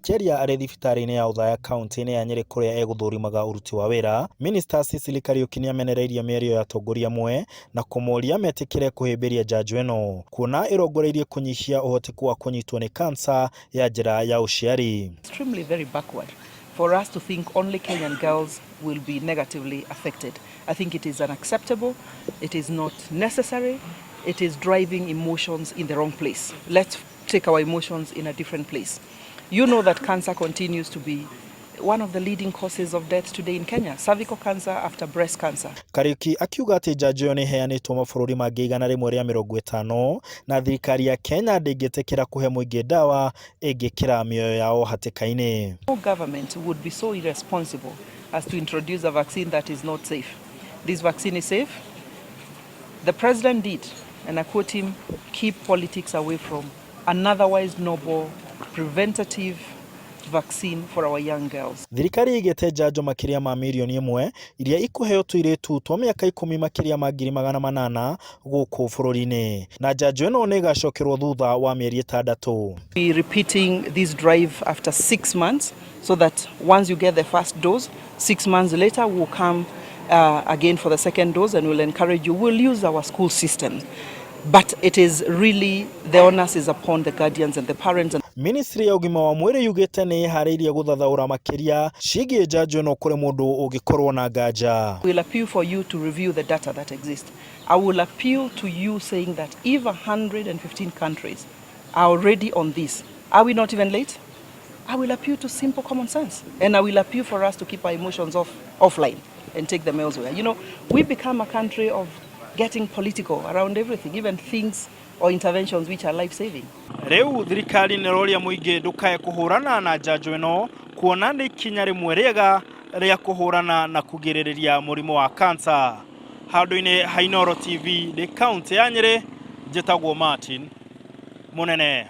Akĩaria arĩ thibitarĩ-inĩ ya Othaya kaunti-inĩ ya Nyĩrĩ kũrĩa egũthũrimaga ũruti wa wĩra, Minista Sicily Kariũki nĩamenereirie mĩario ya atongoria amwe na kũmoria metĩkĩre kũhĩmbĩria njanjo ĩno kuona ĩrongoreirie kũnyihia ũhoteku wa kũnyitwo nĩ kansa ya njĩra ya ũciari. Extremely very backward for us to think only Kenyan girls will be negatively affected. I think it is unacceptable, it is not necessary, it is driving emotions in the wrong place. Let's take our emotions in a different place. You know that cancer continues to be one of the leading causes of death today in Kenya, cervical cancer after breast cancer. Kariuki akiuga atĩ njanjo ĩyo nĩ ĩheanĩtwo mabũrũri mangĩ 150 na thirikari ya Kenya ndĩngĩtĩkĩra kũhe mũingĩ ndawa ĩngĩkĩra mĩoyo yao hatĩka-inĩ. No government would be so irresponsible as to introduce a vaccine that is not safe. This vaccine is safe. The president did, and I quote him, "Keep politics away from an otherwise noble preventative vaccine for our young girls." Thirikari ĩigĩte njanjo makĩria ma mirioni 1 iria ikũheo tũirĩtu twa mĩaka 10 makĩria ma 800,000 gũkũ bũrũri-inĩ, na njanjo ĩno nĩ ĩgacokerwo thutha wa mĩeri 6. Be repeating this drive after 6 months so that once you get the first dose, 6 months later we'll come again for the second dose and we'll encourage you. We'll use our school system. But it is really, the onus is upon the guardians and the parents. And Ministry ya ũgima wa mwĩrĩ yugĩte nĩ ĩharĩirie gũthathaũra makĩria ciĩgiĩ njanjo ĩno kũrĩ mũndũ ũngĩkorwo na nganja. We'll appeal for you to review the data that exists. I will appeal to you saying that if 115 countries are already on this, are we not even late? I will appeal to simple common sense. And I will appeal for us to keep our emotions offline and take them elsewhere. We become a country of getting political around everything, even things or interventions which are life-saving. Rĩu thirikari nĩ ĩroria mũingĩ ndũkae kũhũrana na njanjo ĩno kuona nĩ ikinya rĩmwe rĩega rĩa kũhũrana na kũgirĩrĩria mũrimũ wa kansa. Handũ-inĩ ha Inooro TV ndĩ kaũntĩ ya Nyĩrĩ, njĩtagwo Martin Mũnene.